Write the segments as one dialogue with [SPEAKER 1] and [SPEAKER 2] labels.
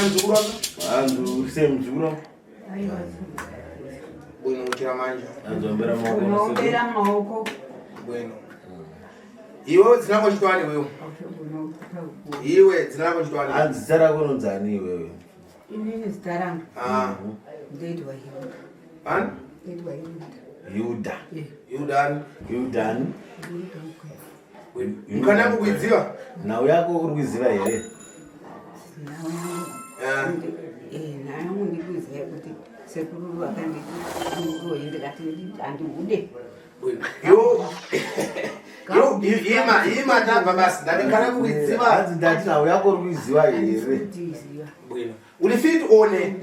[SPEAKER 1] mzukuru wako?
[SPEAKER 2] Hanzi uri sei muzukuru wangu?
[SPEAKER 1] Bwino kuchira manje.
[SPEAKER 2] Hanzi ombera maoko.
[SPEAKER 3] Unombera maoko.
[SPEAKER 1] Bwino. Iwe dzina lako chitwani wewe. Iwe dzina lako chitwani.
[SPEAKER 2] Hanzi zita rako unonzani iwewe?
[SPEAKER 3] Inini zita rangu
[SPEAKER 1] Ah.
[SPEAKER 3] ndoitwa Hilda.
[SPEAKER 1] Ani?
[SPEAKER 3] Ndoitwa Hilda.
[SPEAKER 2] Yuda.
[SPEAKER 1] Yudani.
[SPEAKER 2] Yudani.
[SPEAKER 1] Mukana yako kuidziva?
[SPEAKER 2] Nhau yako uri kuiziva here?
[SPEAKER 3] Nhau yangu.
[SPEAKER 1] Ah.
[SPEAKER 3] Eh, nhau yangu ndikuziva kuti sekuru vakanditi muroyi ndikati handihude.
[SPEAKER 1] Bwino. Yo. Yo ima ima tabva basi. Ndati mukana yako kuidziva.
[SPEAKER 2] Hanzi ndati nhau yako uri kuiziva
[SPEAKER 3] Handisi
[SPEAKER 2] here?
[SPEAKER 3] kutiziva.
[SPEAKER 1] Bwino. Uri fit one.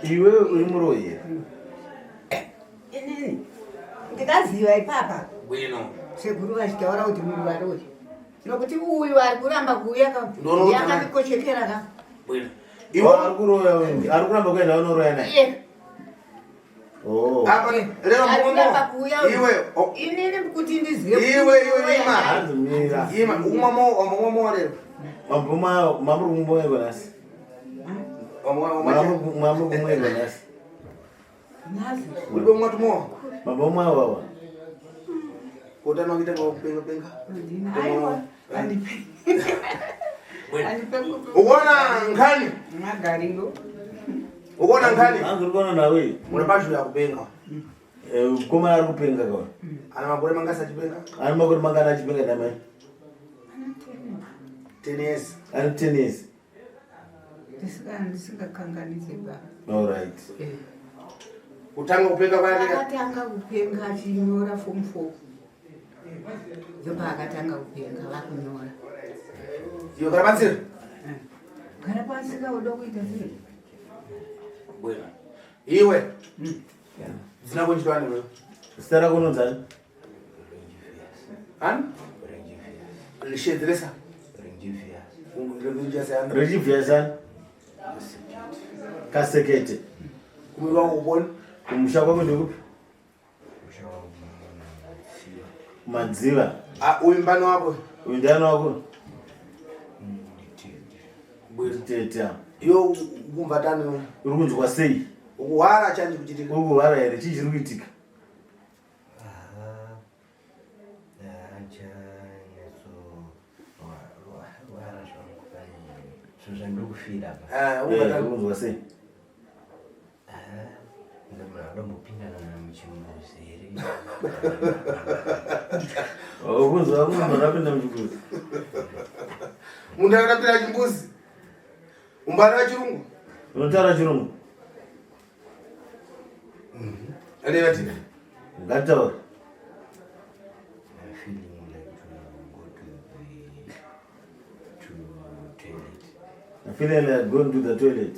[SPEAKER 2] Iwewe uri muroyi here?
[SPEAKER 3] Inini ndikaziva ipapa
[SPEAKER 1] Bwino.
[SPEAKER 3] sekuru vachitaura kuti muri varoyi nokuti uyu ari kuramba kuuya ka
[SPEAKER 1] Ndono-
[SPEAKER 3] ndiye akandikochekera ka
[SPEAKER 1] Bwino.
[SPEAKER 2] Iwe
[SPEAKER 1] Iwe
[SPEAKER 2] ari kuroya uyu. Ari kuramba kuenda unoroya naye.
[SPEAKER 3] iye
[SPEAKER 2] Oh.
[SPEAKER 1] apa ni lero
[SPEAKER 3] ari kuramba
[SPEAKER 1] mumo.
[SPEAKER 3] kuuya uyu.
[SPEAKER 1] Iwe oh,
[SPEAKER 3] inini kuti ndizive kuti
[SPEAKER 1] Iwe, iwe,
[SPEAKER 3] muroyi
[SPEAKER 1] ima.
[SPEAKER 3] naye.
[SPEAKER 2] Hanzi mira.
[SPEAKER 1] ima ukumwa mo omwa mo lero.
[SPEAKER 2] Mabhuma mamuri kumboyeko nhasi.
[SPEAKER 1] Omwa omwa.
[SPEAKER 2] Mamuri kumweko nhasi.
[SPEAKER 3] Nhasi
[SPEAKER 1] Uri bomwa tumo.
[SPEAKER 2] Mabhuma wawa.
[SPEAKER 1] Kotana kuita kwa kupenga penga.
[SPEAKER 3] aiwa andipe andipe
[SPEAKER 1] Ukuona nkhani?
[SPEAKER 3] magariro
[SPEAKER 1] Ukuona nkhani?
[SPEAKER 2] Hanzi uri kuona nhau iyi?
[SPEAKER 1] Muna ya kupenga.
[SPEAKER 2] Eh, Mukomana ari kupenga kawa.
[SPEAKER 1] Ana makore mangasi achipenga?
[SPEAKER 2] Ani makore mangani achipenga namai?
[SPEAKER 1] 10 years.
[SPEAKER 2] Ani 10 years.
[SPEAKER 3] Ndisingakanganise ba
[SPEAKER 2] All right.
[SPEAKER 1] Kutanga kupenga kwake.
[SPEAKER 3] akatanga kupenga achinyora form four ndopaakatanga kupenga vakunyora
[SPEAKER 1] Iyo kana batsira.
[SPEAKER 3] gara pasi kauda kuita sei
[SPEAKER 1] Bwino. Iwe. Dzina kunjitwani wewe.
[SPEAKER 2] Zita rako unonzani?
[SPEAKER 1] Ani? Lishedzeresa. Ringivias.
[SPEAKER 2] Richibviyasani? Kasekete.
[SPEAKER 1] Kumiri wako kupona.
[SPEAKER 2] Kumusha kwako ndekupi? Madziva.
[SPEAKER 1] Ah, uyu mbani wako.
[SPEAKER 2] Uyu ndiani wako?
[SPEAKER 1] Bwino.
[SPEAKER 2] Tete.
[SPEAKER 1] Iyo ukumva tani wewe.
[SPEAKER 2] Uri kunzwa sei?
[SPEAKER 1] Ukuhwara chanji kuchitika.
[SPEAKER 2] Uri kurwara here? Chii chiri kuitika?
[SPEAKER 4] Rwara zvangu pane zvinhu zvandiri apa
[SPEAKER 1] Eh,
[SPEAKER 2] Eh,
[SPEAKER 1] ukumva
[SPEAKER 2] Uri
[SPEAKER 1] tani.
[SPEAKER 2] kunzwa sei?
[SPEAKER 4] munhu adombopindana muchimbuzi here
[SPEAKER 2] Uri kunzwa munhu akapinda muchimbuzi?
[SPEAKER 1] Munhu akapinda chimbuzi. Umbani wachirungu.
[SPEAKER 2] Unotaura chirungu?
[SPEAKER 1] Aneva tina.
[SPEAKER 2] Ngataura.
[SPEAKER 4] I'm feeling like to go to the to toilet.
[SPEAKER 2] I'm feeling like going to the toilet.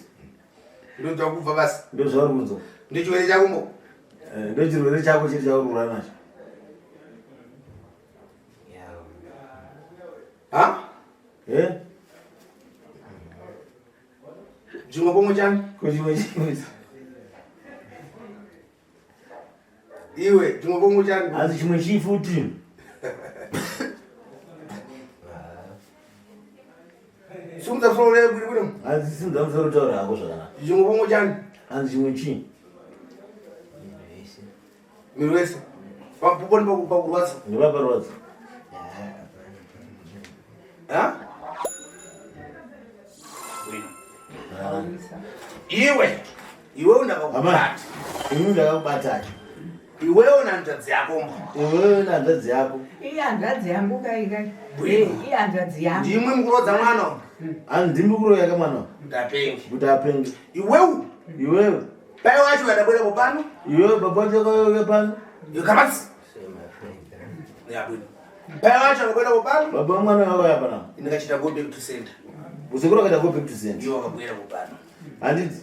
[SPEAKER 1] Ndodza kubva basi.
[SPEAKER 2] Ndo zvauri kunzwa.
[SPEAKER 1] Ndichiwere chako mbo.
[SPEAKER 2] Eh, Ndo chirwere chako chiri chauri kurwara nacho.
[SPEAKER 4] Yeah.
[SPEAKER 1] Ha?
[SPEAKER 2] Eh?
[SPEAKER 1] Zvimwe pomwe chani?
[SPEAKER 2] Ko chimwe chimwe.
[SPEAKER 1] Iwe, zvimwe pomwe chani?
[SPEAKER 2] Hanzi chimwe chii futi?
[SPEAKER 1] Simudza musoro ure bwiri bwiri.
[SPEAKER 2] Hanzi simudza musoro taura hako zvakanaka.
[SPEAKER 1] Zvimwe pomwe chani?
[SPEAKER 2] Hanzi chimwe chii?
[SPEAKER 4] Miri wese.
[SPEAKER 1] Miri wese. Pampupo ndipo pakurwadza.
[SPEAKER 2] Ndopaparwadza.
[SPEAKER 1] Ha? Iwe, iwe
[SPEAKER 2] Amai,
[SPEAKER 1] unakakubata.
[SPEAKER 2] ini ndakakubata.
[SPEAKER 1] Iwe una hanzvadzi yako mbo.
[SPEAKER 2] Iwewe nehanzvadzi yako.
[SPEAKER 3] Iye hanzvadzi yangu kai kai
[SPEAKER 1] Bwino.
[SPEAKER 3] iye hanzvadzi yangu
[SPEAKER 1] Ndimwe mukurodza mwana.
[SPEAKER 2] Hanzi ndimi kuroya kamwana
[SPEAKER 1] Ndapenge.
[SPEAKER 2] kuti apenge.
[SPEAKER 1] Iwewe,
[SPEAKER 2] Iwewe,
[SPEAKER 1] pai wacho vadabwera pano.
[SPEAKER 2] iwewe baba wacho akauya pano.
[SPEAKER 1] Iwe kabatsi.
[SPEAKER 4] Say my friend.
[SPEAKER 1] Ya bwino. Pai wacho akabwera pano.
[SPEAKER 2] Baba wamwana akauya panapa.
[SPEAKER 1] Ndingachita go back to center.
[SPEAKER 2] Usekuru akaita go back to sender.
[SPEAKER 1] Iwe wakabwera pano.
[SPEAKER 2] Handiti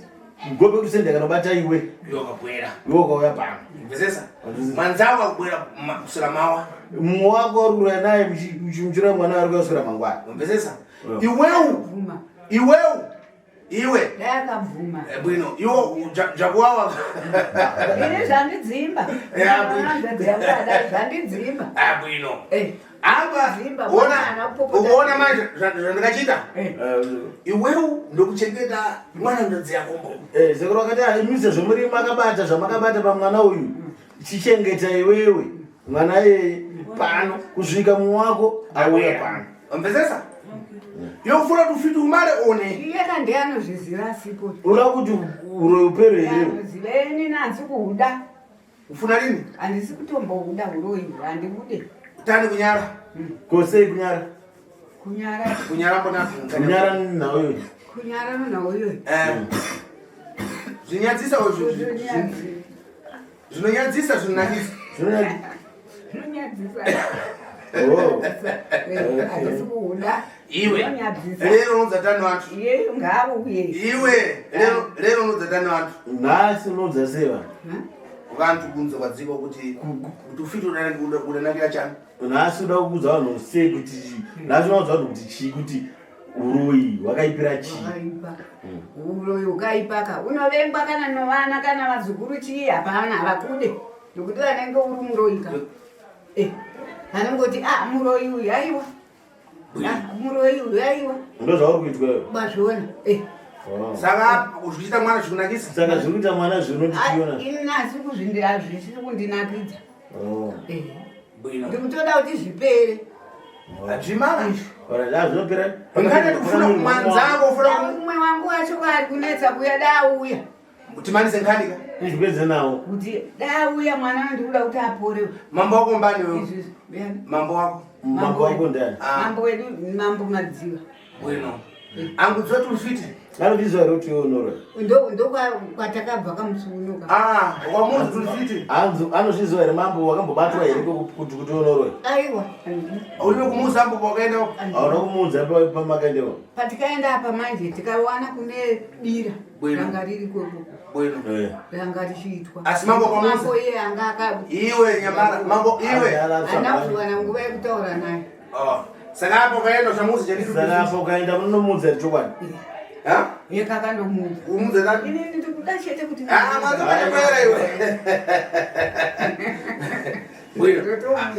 [SPEAKER 2] go back to sender kanobata iwe.
[SPEAKER 1] Iwe wakabwera.
[SPEAKER 2] Iwe ukauya pano.
[SPEAKER 1] Mvesesa? Mwanzako akubwera kuswera mawa.
[SPEAKER 2] Mumwe wako uri kuroya naye muchiroya mwana ari kuya kuswera mangwana.
[SPEAKER 1] Mvesesa?
[SPEAKER 2] Yeah.
[SPEAKER 1] Iwewe
[SPEAKER 3] bvuma
[SPEAKER 1] iwewe Iwe.
[SPEAKER 3] Dai akabvuma.
[SPEAKER 1] Eh, bwino. Iwo jakuwawa.
[SPEAKER 3] Ini zvandidzimba.
[SPEAKER 1] Ya, bwino.
[SPEAKER 3] Zvandidzimba.
[SPEAKER 1] Ah, bwino.
[SPEAKER 3] Eh.
[SPEAKER 1] Apa
[SPEAKER 3] Zimba,
[SPEAKER 1] uona
[SPEAKER 3] mwana anopopota.
[SPEAKER 1] uona manje zvandakachiita.
[SPEAKER 3] Eh.
[SPEAKER 1] Iwewe ndokuchengeta mwana ndodzi yako mbo.
[SPEAKER 2] Eh, sekuru vakati "Ah, imi sezvo muri makabata zvamakabata pamwana uyu chichengeta iwewe mwana iyeye pano kusvika mumwe wako auya pano.
[SPEAKER 1] Wamvesesa? Yofuna kuti ufiti umare one.
[SPEAKER 3] Iye kandi anozviziva asipo.
[SPEAKER 2] Unoda kuti uroyi upere here?
[SPEAKER 3] Anoziva ini handisi kuhuda.
[SPEAKER 1] Ufuna lini?
[SPEAKER 3] Handisi kutombouda uroyi handibude.
[SPEAKER 1] Tani kunyara.
[SPEAKER 2] Kosei kunyara?
[SPEAKER 3] Kunyara.
[SPEAKER 1] Kunyara mbona?
[SPEAKER 2] Kunyara nhau iyoyi.
[SPEAKER 3] Kunyara munhu uyoyi.
[SPEAKER 1] Eh. Zvinyadzisa zvinonyadzisa zvinonakisa.
[SPEAKER 3] Zvinonyadzisa.
[SPEAKER 2] Oh.
[SPEAKER 3] Handisi kuhuda.
[SPEAKER 1] Iwe.
[SPEAKER 3] Zvinonyadzisa.
[SPEAKER 1] Lero unodza tani vantu.
[SPEAKER 3] Iye ngaauye.
[SPEAKER 1] Iwe lero lero unodza tani vantu.
[SPEAKER 2] Nhasi unodza sei vanhu?
[SPEAKER 1] Vantu kunze kwadziko kuti kuti ufiti udanakira chani.
[SPEAKER 2] Nhasi uda kuudza vanhu sei kuti nhasi unoudza vanhu kuti chii kuti uroyi hwakaipira chii?
[SPEAKER 3] Wakaipa. Uroyi ukaipaka unovengwa kana novana kana vazukuru chii hapana havakude nokuti vanenge uri muroyi ka. Eh, vanongoti ah muroyi uyu aiwa. Ah, muroyi uyu aiwa.
[SPEAKER 2] Ndo zvauri kuitwa iwe.
[SPEAKER 3] Bazviona. Eh.
[SPEAKER 2] Oh.
[SPEAKER 1] Saka kuzviita mwana zvikunakisa.
[SPEAKER 2] Saka zviri kuita mwana
[SPEAKER 3] Ah,
[SPEAKER 2] zvinotiona.
[SPEAKER 3] ini nasi kuzvindi hazvisiri kundinakidza.
[SPEAKER 2] Oh.
[SPEAKER 3] Eh.
[SPEAKER 1] Bwino.
[SPEAKER 3] Ndikutoda kuti zvipere.
[SPEAKER 1] Zvimara.
[SPEAKER 2] Ora da zvinopera.
[SPEAKER 1] Ngati kufuna mwanzako ufuna
[SPEAKER 3] Da umwe wangu wacho kwaari kunetsa kuya dauya.
[SPEAKER 1] timanise nkhanika.
[SPEAKER 2] Zvipedze nawo.
[SPEAKER 3] Kuti dauya mwana ndikuda kuti apore.
[SPEAKER 1] Mambo wako mbani wewe?
[SPEAKER 3] Izvi yani.
[SPEAKER 1] Mambo wako.
[SPEAKER 2] Mambo wako ndani?
[SPEAKER 1] Ah.
[SPEAKER 3] Mambo wedu mambo Madziva.
[SPEAKER 1] Bwino. Angudziwa kuti ufiti.
[SPEAKER 2] Anotizwa here kuti iwe unoroya?
[SPEAKER 3] Ndo ndo kwatakabva kamusunuka.
[SPEAKER 1] Ah, wamuzi kuti ufiti.
[SPEAKER 2] Anzi anozvizwa here mambo wakambobatwa here kuti kuti unoroya?
[SPEAKER 3] Aiwa.
[SPEAKER 1] Uliwe kumuza ambo wakaenda.
[SPEAKER 2] Hauna kumuudza pamakaendewa.
[SPEAKER 3] Patikaenda apa manje tikawana kune bira
[SPEAKER 1] Bwino.
[SPEAKER 3] ranga riri koko
[SPEAKER 1] Bwino.
[SPEAKER 2] Eh.
[SPEAKER 3] ranga richiitwa.
[SPEAKER 1] Asi mambo wakamuudza?
[SPEAKER 3] Mambo iye anga aka
[SPEAKER 1] Iwe nyamara mambo iwe.
[SPEAKER 3] handina kuzowana nguva yekutaura naye.
[SPEAKER 1] Oh. Saka apo ukaenda uchamuudza chani.
[SPEAKER 2] Saka apo ukaenda unomuudza here chokwadi?
[SPEAKER 1] Ha?
[SPEAKER 3] Iye kakandomuudza.
[SPEAKER 1] Umuudza tani?
[SPEAKER 3] Ini ndikuda chete kuti
[SPEAKER 1] Ah, mwanzo kwera iwe. Bwino.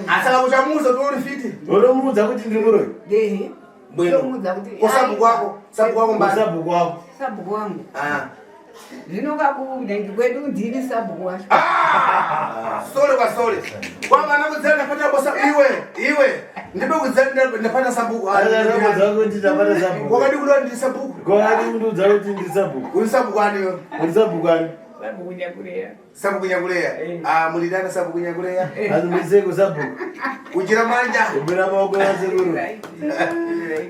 [SPEAKER 1] Asaka uchamuudza kuti uri fiti.
[SPEAKER 2] Unomuudza kuti ndiri muroyi?
[SPEAKER 3] Dehe.
[SPEAKER 1] Bwino.
[SPEAKER 3] Ndomuudza kuti
[SPEAKER 1] Ko sabhuku wako, sabhuku wako mbani.
[SPEAKER 2] Sabhuku wako.
[SPEAKER 3] Sabhuku wangu.
[SPEAKER 1] Ah.
[SPEAKER 3] Zvino kakunenge kwedu ndini sabhuku wacho.
[SPEAKER 1] Ah! Sole kwa sole. Kwa maana kudzana ndapata bosa iwe, iwe. Ndibe kudzana ndapata sabhuku.
[SPEAKER 2] Akamuudza kuti ndapata sabhuku.
[SPEAKER 1] Wakadi kuda ndi sabhuku.
[SPEAKER 2] Kwakadi kundiudza kuti ndiri sabhuku.
[SPEAKER 1] Uri sabhuku ani iwe?
[SPEAKER 2] Uri sabhuku ani?
[SPEAKER 3] Sabhuku nyakureya.
[SPEAKER 1] Sabhuku nyakuleya. Ah, mulidana sabhuku nyakuleya.
[SPEAKER 2] Anzi muriseko sabhuku.
[SPEAKER 1] Kuchira manja.
[SPEAKER 2] Kumbira maoko asekuru.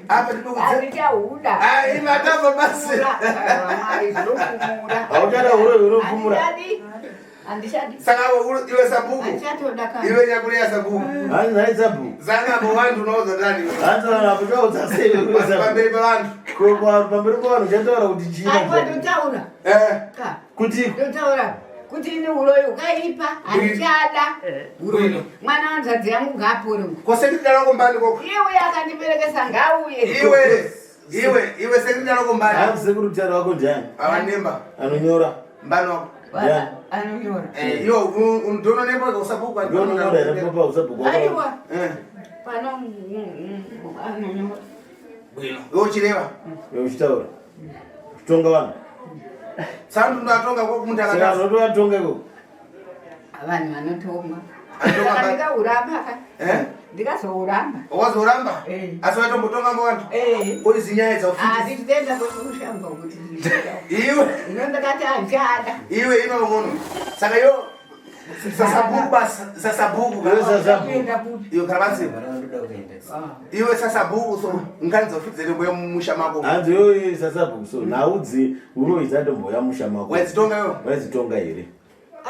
[SPEAKER 1] Apa ndibe kudzana.
[SPEAKER 3] Handichahuda.
[SPEAKER 1] Ah, imi atamba basi.
[SPEAKER 3] Mwari zvinopfumura.
[SPEAKER 2] Hauchada uroyi unopfumura.
[SPEAKER 3] Handichadi. Handichadi.
[SPEAKER 1] Saka iwe sabhuku.
[SPEAKER 3] Handichatoda kana.
[SPEAKER 1] Iwe nyakuleya sabhuku.
[SPEAKER 2] Hanzi nhai sabhuku.
[SPEAKER 1] Zana apo vantu unoudza tani iwe.
[SPEAKER 2] Hanzi vanhu apo chaudza sei iwe sabhuku?
[SPEAKER 1] Pamberi pavantu.
[SPEAKER 2] Ko pamberi pavanhu uchataura kuti chii?
[SPEAKER 3] Aiwa ndotaura.
[SPEAKER 1] Eh.
[SPEAKER 3] Ka.
[SPEAKER 2] Kuti
[SPEAKER 3] Ndotaura kuti ini uroyi ukaipa handichada. Uroyi.
[SPEAKER 1] Bwino.
[SPEAKER 3] Mwana wanzvadzi yangu ngaapore.
[SPEAKER 1] Ko sekretary wako mbani koko?
[SPEAKER 3] Iye uye akandiberekesa ngauye.
[SPEAKER 1] Iwe, iwe, iwe sekretary wako mbani?
[SPEAKER 2] hanzi sekuru mutaro wako ndiani?
[SPEAKER 1] Awanemba.
[SPEAKER 2] Anonyora.
[SPEAKER 1] Mbani wako?
[SPEAKER 2] Ndiani?
[SPEAKER 3] Anonyora.
[SPEAKER 1] Eh, iwe ndononemba usabhuku
[SPEAKER 2] Ndiwe unonyora here papa usabhuku wako?
[SPEAKER 3] Aiwa.
[SPEAKER 1] Eh.
[SPEAKER 3] Pano anonyora.
[SPEAKER 1] Bwino. Iwe uchireva.
[SPEAKER 2] Iwe uchitaura. Uchitonga vanhu.
[SPEAKER 1] Sandu ndo atonga kwa kumuntu
[SPEAKER 2] Saka
[SPEAKER 1] akatasa.
[SPEAKER 2] vanhu vatovatonga ikoko.
[SPEAKER 3] Vanhu vanotonga.
[SPEAKER 1] Anotonga
[SPEAKER 3] Saka
[SPEAKER 1] ba-
[SPEAKER 3] ndikauramba ka.
[SPEAKER 1] Eh?
[SPEAKER 3] Ndikazouramba.
[SPEAKER 1] Wazoramba?
[SPEAKER 3] Eh.
[SPEAKER 1] Asi watombotonga mbo vantu?
[SPEAKER 3] Eh.
[SPEAKER 1] Kuri zinyaya dza ufiti.
[SPEAKER 3] Handitenda kwekushamba kuti.
[SPEAKER 1] Iwe,
[SPEAKER 3] Ino ndakati handichada.
[SPEAKER 1] iwe ima ngono. Saka yo sasabhuku basi, sasabhuku.
[SPEAKER 2] Iwe sasabhuku.
[SPEAKER 3] Kuenda kupi?
[SPEAKER 1] Iwe karabasi.
[SPEAKER 4] Vanoda kuenda.
[SPEAKER 1] Iwe sasabhuku so ngani dza ufiti dziri mbuya mumusha mako.
[SPEAKER 2] Hanzi iwe sasabhuku so nhau dzeuroyi dzatomboya musha mako.
[SPEAKER 1] Waidzitonga iwe?
[SPEAKER 2] Waidzitonga here?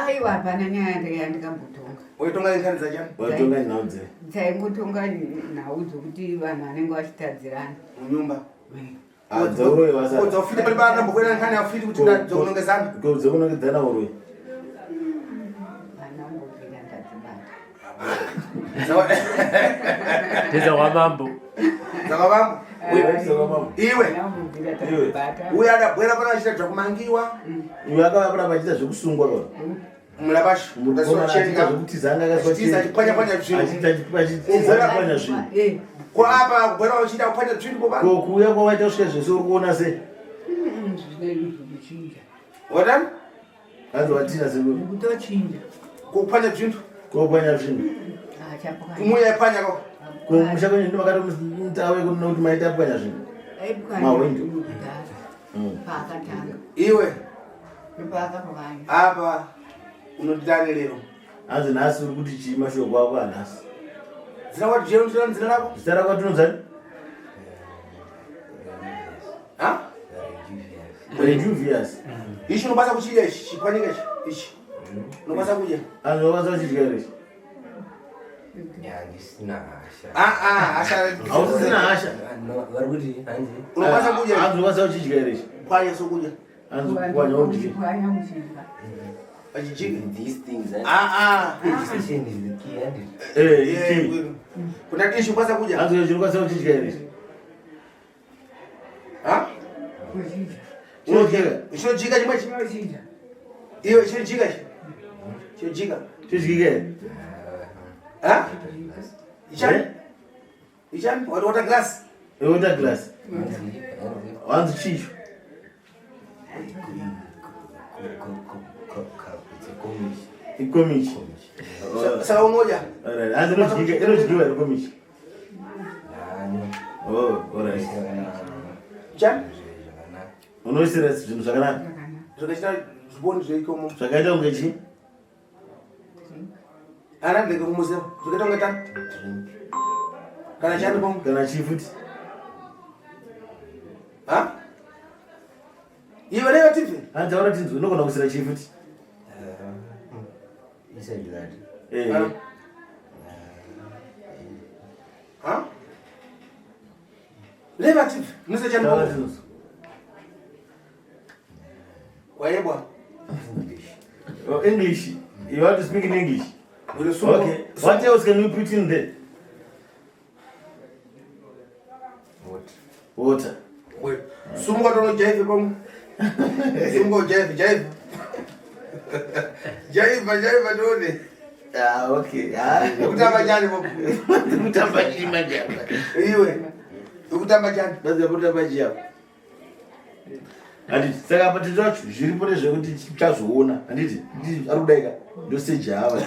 [SPEAKER 3] Aiwa hapana nyaya yandikambotonga.
[SPEAKER 1] Waitonga ngani dza chani?
[SPEAKER 2] Waitonga nhau dzei?
[SPEAKER 3] Taingotonga nhau dzokuti vanhu vanenge vachitadzirana.
[SPEAKER 1] Munyumba.
[SPEAKER 2] Ah, dzeuroyi vasara.
[SPEAKER 1] Dza ufiti pali patambokwenda ngani ya ufiti kuti dzokunongezana.
[SPEAKER 2] Ko dzekunongedzana uroyi.
[SPEAKER 3] Vana mbobvira ndadzibata.
[SPEAKER 5] Ndedza wamambo.
[SPEAKER 1] Dzakavambo. Iwe. Uya adabwera pana achiita zvakumangiwa.
[SPEAKER 2] Uyo akauya panapa achiita zvekusungwa pa.
[SPEAKER 1] Mulabashi.
[SPEAKER 2] Achiita zvekutiza anga akaiswa
[SPEAKER 1] Achitiza achipwanya pwanya zvinhu.
[SPEAKER 2] Achiita achitiza achipwanya zvinhu.
[SPEAKER 1] Ko apa kubwera uchiita kupwanya zvinhu ko
[SPEAKER 2] Ko kuuya kwawaita kusvika zvese uri kuona sei?
[SPEAKER 1] Wadani?
[SPEAKER 2] Hanzi watina sekuru.
[SPEAKER 3] Kutochinja.
[SPEAKER 1] Kupwanya zvinhu.
[SPEAKER 2] Kopwanya zvinhu.
[SPEAKER 1] Kumuya ipwanya ko.
[SPEAKER 2] Kumusha kwenyu ndimo makatomuti auye kuno kuti maita pwanya zvinhu. Mahwindo.
[SPEAKER 3] Paakatanga.
[SPEAKER 1] Iwe
[SPEAKER 3] Ndopaakapwanya.
[SPEAKER 1] apa unotitani lero.
[SPEAKER 2] Hanzi nhasi uri kuti chii mashoko ako anhasi?
[SPEAKER 1] Zina kwati jero ndina zina lako?
[SPEAKER 2] Zita rako tinonzani?
[SPEAKER 1] Ha?
[SPEAKER 2] Rejuvius.
[SPEAKER 1] Ichi unokwanisa kuchidya ichi chipwanyika ichi. Ichi. Unokwanisa kudya.
[SPEAKER 2] Hanzi unokwanisa kuchidya here ichi?
[SPEAKER 4] Handisina hasha.
[SPEAKER 1] Ah ah, hasha.
[SPEAKER 2] Hausisina hasha.
[SPEAKER 4] Vari kuti hanzi
[SPEAKER 1] Unokwanisa kudya.
[SPEAKER 2] Hanzi unokwanisa kuchidya here ichi?
[SPEAKER 1] Pwanya sokudya.
[SPEAKER 2] Hanzi kupwanya udye.
[SPEAKER 3] Kupwanya uchidya.
[SPEAKER 1] Achijika.
[SPEAKER 4] these things.
[SPEAKER 1] Ah ah.
[SPEAKER 4] Education is the key, and
[SPEAKER 2] Eh,
[SPEAKER 1] Yeah,
[SPEAKER 2] ichi.
[SPEAKER 1] bwino. Kuna dishi unokwanisa kudya.
[SPEAKER 2] Hanzi ichi unokwanisa kuchidya here ichi?
[SPEAKER 1] Ha?
[SPEAKER 3] Kuchidya.
[SPEAKER 2] Chinodyika.
[SPEAKER 1] Chinojika chimwe ichi.
[SPEAKER 3] Chinochinja.
[SPEAKER 1] Iwe chinojika ichi. Chinojika.
[SPEAKER 2] Chodyika here?
[SPEAKER 1] Ha? Ichani?
[SPEAKER 2] Eh?
[SPEAKER 1] Ichani? Water water glass.
[SPEAKER 2] Water glass. Hanzi chicho. Ikomichi.
[SPEAKER 1] Saka unodya.
[SPEAKER 2] Alright. Hanzi inodyika, inodyiwa here komichi? Oh, alright.
[SPEAKER 1] Ichani?
[SPEAKER 2] Unoisira zvinhu zvakanaka.
[SPEAKER 1] Zvakaita zviboni zveikomo.
[SPEAKER 2] Zvakaita kunge chii?
[SPEAKER 1] Ana ndege kumuziva. Zvakaita kunge tani. Kana chani pomwe.
[SPEAKER 2] Kana chii futi?
[SPEAKER 1] Ha? Iwe leo TV.
[SPEAKER 2] Hanzi taura tinzwe unogona kuisira chii futi?
[SPEAKER 4] You said that.
[SPEAKER 2] Eh.
[SPEAKER 1] Ha? Ha? Leva TV. Musa chani
[SPEAKER 2] Taura
[SPEAKER 1] pomwe.
[SPEAKER 2] tinzwe.
[SPEAKER 1] Wayebwa.
[SPEAKER 4] English.
[SPEAKER 2] Oh, English. You want to speak in English?
[SPEAKER 1] Uri sungo.
[SPEAKER 2] Okay. What else can we put in there?
[SPEAKER 4] What?
[SPEAKER 2] Water.
[SPEAKER 1] Wait. Sungo tono jaive pomwe. Sungo jaive jaive. Jaiva jaiva tone.
[SPEAKER 2] Ah, okay. Ah.
[SPEAKER 1] Ukutamba chani pomwe.
[SPEAKER 2] Kutamba chii manje apa?
[SPEAKER 1] Iwe. Ukutamba chani.
[SPEAKER 2] Basi kutamba chii apa? Handiti saka apa tete wacho zviripo ndezvekuti tichazoona handiti Nditi ari kudaika ndo stage yaava.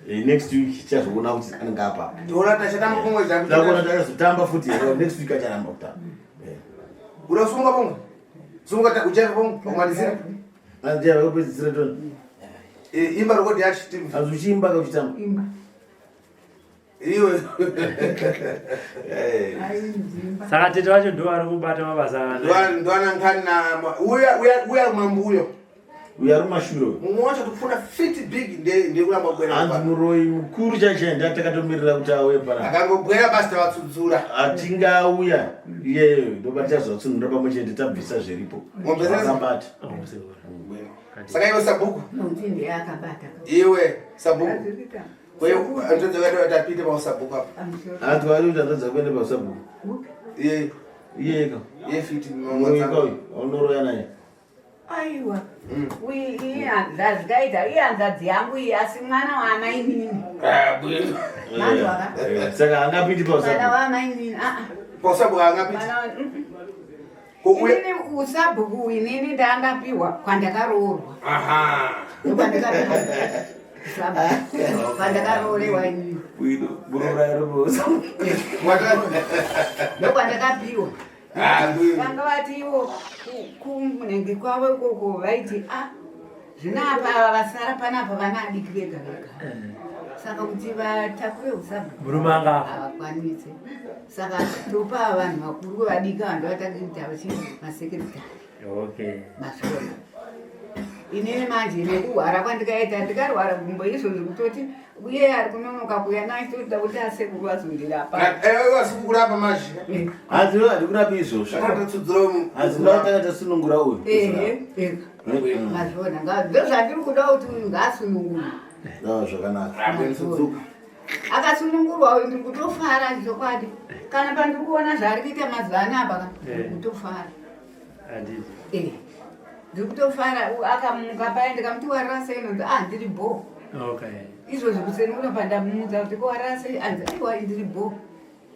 [SPEAKER 2] Eh, next week tichazoona kuti anenge apa.
[SPEAKER 1] Ndiona tachatamba pomwe
[SPEAKER 2] Ndakuona
[SPEAKER 1] zvakuti.
[SPEAKER 2] takazotamba futi here next week acharamba kutamba. Eh.
[SPEAKER 1] Uri sunga pomwe. Sunga ta ujaive pomwe. Pakumalizira.
[SPEAKER 2] Hanzi yava kupedzisira toni.
[SPEAKER 1] Eh, Imba rekodi yacho TV.
[SPEAKER 2] Hanzi uchiimba ka uchitamba.
[SPEAKER 3] Imba.
[SPEAKER 1] Iwe.
[SPEAKER 2] Eh.
[SPEAKER 3] Aizimba.
[SPEAKER 5] Saka tete vacho ndo vari kubata mabasa aya.
[SPEAKER 1] Ndwana nkhani na uya uya uya mambuyo.
[SPEAKER 2] Uyo ari mumashure uyo.
[SPEAKER 1] Mumwe wacho tikufuna fit big nde ndekuramba kubwera.
[SPEAKER 2] Hanzi muroyi mukuru chaichai ndatakatomirira kuti auye panapa.
[SPEAKER 1] Akangobwera basi tavatsudzura.
[SPEAKER 2] Atingauya iyeyo ndoba tichazotsunhura pamwe chete tabvisa zviripo.
[SPEAKER 1] Mombe dzese?
[SPEAKER 2] Zvakabata.
[SPEAKER 1] Saka iwe sabhuku.
[SPEAKER 3] Nokuti ndiye akabata.
[SPEAKER 1] Iwe sabhuku.
[SPEAKER 3] Azvikuita.
[SPEAKER 1] Kweyo tapite pausabhuku apa.
[SPEAKER 2] Hanzi vari kuti hanzadza kuenda pasabhuku.
[SPEAKER 3] Upi?
[SPEAKER 1] Iye
[SPEAKER 2] Iyeka.
[SPEAKER 1] iye fit
[SPEAKER 2] Muroyi kauyu waunoroya naye.
[SPEAKER 3] Aiwa. Zvazvikaita ihanzadzi yangu iyi asi mwana waamainini. Manzwa ka?
[SPEAKER 2] Eh, Saka angapindi
[SPEAKER 3] Mwana
[SPEAKER 2] pausabhuku.
[SPEAKER 3] waamainini. Ah ah.
[SPEAKER 1] Pausabhuku angapiti.
[SPEAKER 3] Mwana wa-.
[SPEAKER 1] Ko uya
[SPEAKER 3] Inini usabhuku inini ndangapiwa kwandakaroorwa.
[SPEAKER 1] Aha.
[SPEAKER 3] Ndokwandakapiwa. Usabhuku. Kwandakaroorerwa inini.
[SPEAKER 2] Bwino, muroora ari pausabhuku.
[SPEAKER 1] Watani.
[SPEAKER 3] Ndokwandakapiwa.
[SPEAKER 1] Ah, bwino.
[SPEAKER 3] Vanga vati ivo kunenge kwavo ikoko vaiti a zvino apa ava vasara panapa vana adiki vega vega saka kuti vatakure usabhuku
[SPEAKER 5] Murume anga afa.
[SPEAKER 3] havakwanise saka topa vanhu vakuru vadiki vanhu vatakuita vachi masekretary
[SPEAKER 5] Okay.
[SPEAKER 3] masvona inini manje nekurwara kwandikaita ndikarwara gumbo izvozvi kutoti uye ari kunonoka kuya naitoda kuti asekuru azondirapa.
[SPEAKER 1] Iwe asikurapa manje.
[SPEAKER 2] Hanzi iwe handikurapi izvozvo.
[SPEAKER 1] Takatsudzura.
[SPEAKER 2] Hanzi ndoda tanga tasunungura uyu.
[SPEAKER 3] Ehe, eka mazvona ndozvandiri kuda kuti uyu ngaasunungurwe.
[SPEAKER 2] Ah, zvakanaka.
[SPEAKER 1] Tsudzuka.
[SPEAKER 3] Akasunungurwa uyu ndiri kutofara chokwadi. Kana pandiri kuona zvaari kuita mazuva ano apa ka
[SPEAKER 5] Eh.
[SPEAKER 3] kutofara.
[SPEAKER 5] Handiti.
[SPEAKER 3] Eh. Ndiri kutofara akamuka paye ndikamuti warara sei nonzi ah ndiri bho.
[SPEAKER 5] Okay.
[SPEAKER 3] Izvozvo kuseni kuno pandamumutsa kuti ko warara sei anzi aiwa ndiri bho.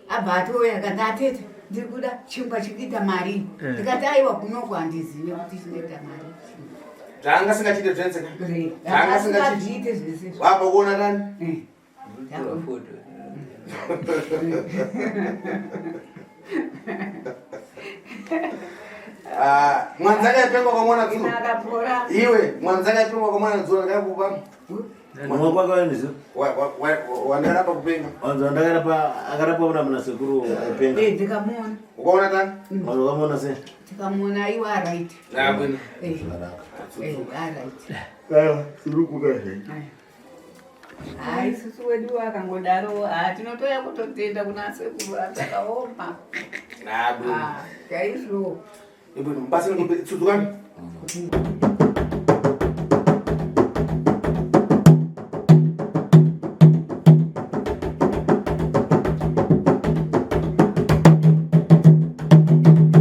[SPEAKER 3] Abva atouya akati atete ndiri kuda chingwa chikuita mari.
[SPEAKER 5] Eh.
[SPEAKER 3] Ndikati aiwa kunoko handizive kuti chinoita mari.
[SPEAKER 1] Zvanga asingachiite zvenseka. Zvanga asingachiite.
[SPEAKER 3] Asingazviite zvese izvo.
[SPEAKER 1] Wabva kuona nani?
[SPEAKER 3] Eh.
[SPEAKER 4] Ndikutora foto.
[SPEAKER 1] Ah, mwanzake aipenga ukamwona dzuro.
[SPEAKER 3] Ina akapora.
[SPEAKER 1] Iwe, mwanzake aipenga ukamwona dzuro ndakakupa.
[SPEAKER 2] Mumwe kwake waendizo
[SPEAKER 1] Wandarapa kupenga.
[SPEAKER 2] wanzi wandakarapa akarapwa muna muna sekuru aipenga.
[SPEAKER 3] Eh, ndikamuona.
[SPEAKER 1] Ukaona tani?
[SPEAKER 2] Wanzi wakamuona sei?
[SPEAKER 3] Tikamuona aiwa right.
[SPEAKER 1] Abwino.
[SPEAKER 3] Eh. Eh, alright. Hayi isusu wedu akangodaro ha tinotoya kutotenda kuna sekuru atakaoma.
[SPEAKER 1] Abwino.
[SPEAKER 3] Ah, chaizvo.
[SPEAKER 1] Ibwino, mbasi nikupe tsudzukani.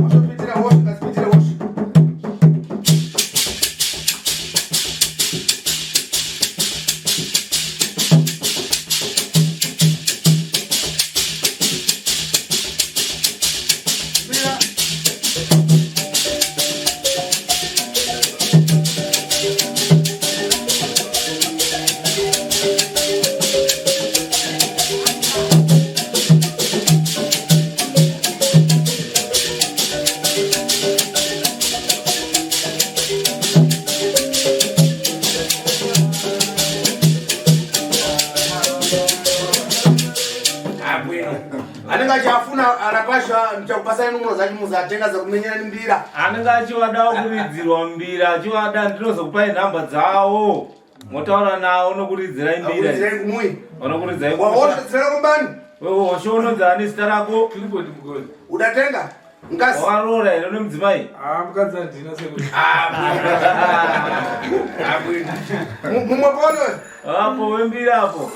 [SPEAKER 1] Wasvipitira wash, kasipitira wash. Abwino. Anenge achafuna arapasha ndichakupasai numero zacho muzatenga dzakumenyera mbira.
[SPEAKER 6] Anenge achiwadawo kuridzirwa mbira achiwada ndinozokupai nhamba dzawo motaura nawo nokuridzirai mbira.
[SPEAKER 1] Akuridzirai kumui.
[SPEAKER 6] Vanokuridzai.
[SPEAKER 1] Wahosha dzina kumbani.
[SPEAKER 6] Hosha unonzi ani zita rako?
[SPEAKER 7] Clifford Mugoni.
[SPEAKER 1] Udatenga mukadzi.
[SPEAKER 6] Wakaroora here nemudzimai?
[SPEAKER 7] Ah, mukadzi handina sekuru.
[SPEAKER 1] Abwino. Mumwe pone.
[SPEAKER 6] Apo wembira apo.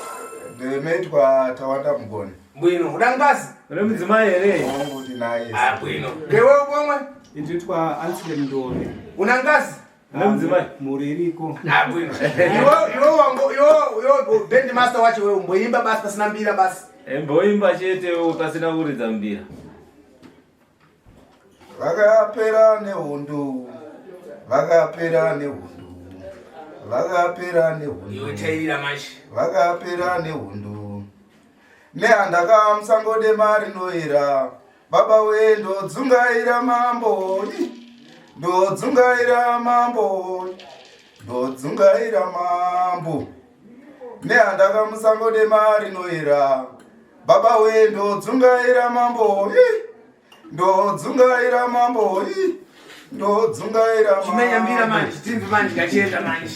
[SPEAKER 8] Ndimeitwa Tawanda Mugoni.
[SPEAKER 1] Bwino, uda mukadzi.
[SPEAKER 6] Une mudzimai here?
[SPEAKER 8] Wangu ndinaye.
[SPEAKER 1] Abwino. Ngewe pomwe.
[SPEAKER 7] Ndinoitwa Anselm Ndove.
[SPEAKER 1] Una mukadzi.
[SPEAKER 6] Une mudzimai?
[SPEAKER 7] Mhuri iriko.
[SPEAKER 1] Abwino. Iwe iwe wangu iwe iwe band master wacho wewe umboimba basi pasina mbira basi.
[SPEAKER 6] Mboimba chete wewe pasina kuridza mbira.
[SPEAKER 8] Vakapera nehondo. Vakapera nehondo. Vakapera nehondo.
[SPEAKER 1] Iwe taira manje.
[SPEAKER 8] Vakapera nehondo. Nehandaka musangodema rinoera. Baba we ndodzungaira mambo. Ndodzungaira mambo. Ndodzungaira mambo. Nehandaka musangodema rinoera. Baba we ndodzungaira mambo. Ndodzungaira mambo. Ndodzungaira mambo.
[SPEAKER 1] Chimenya mbira manje, timbi manje ngachienda manje.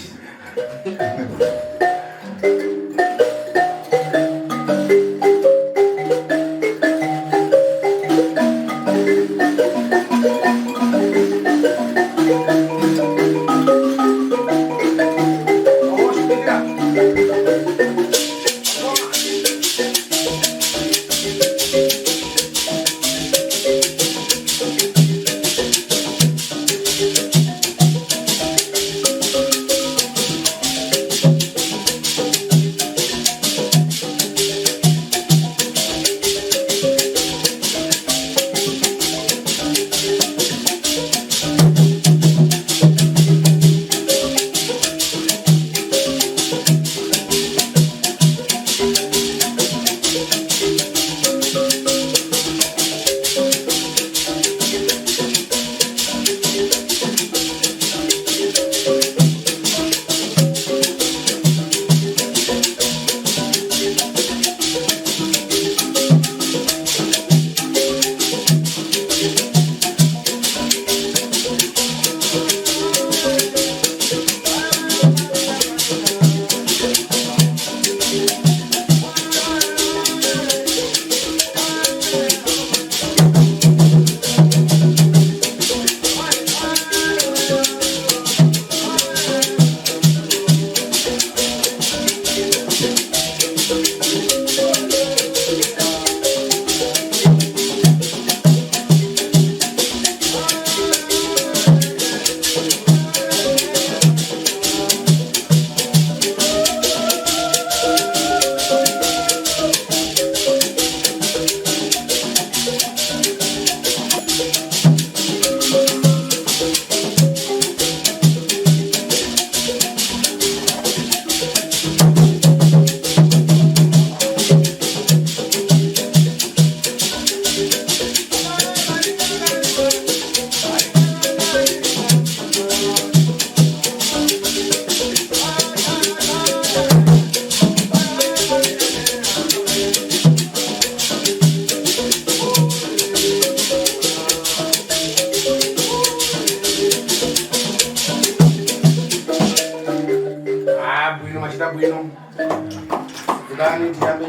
[SPEAKER 8] Thank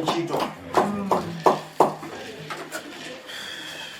[SPEAKER 1] ntchito.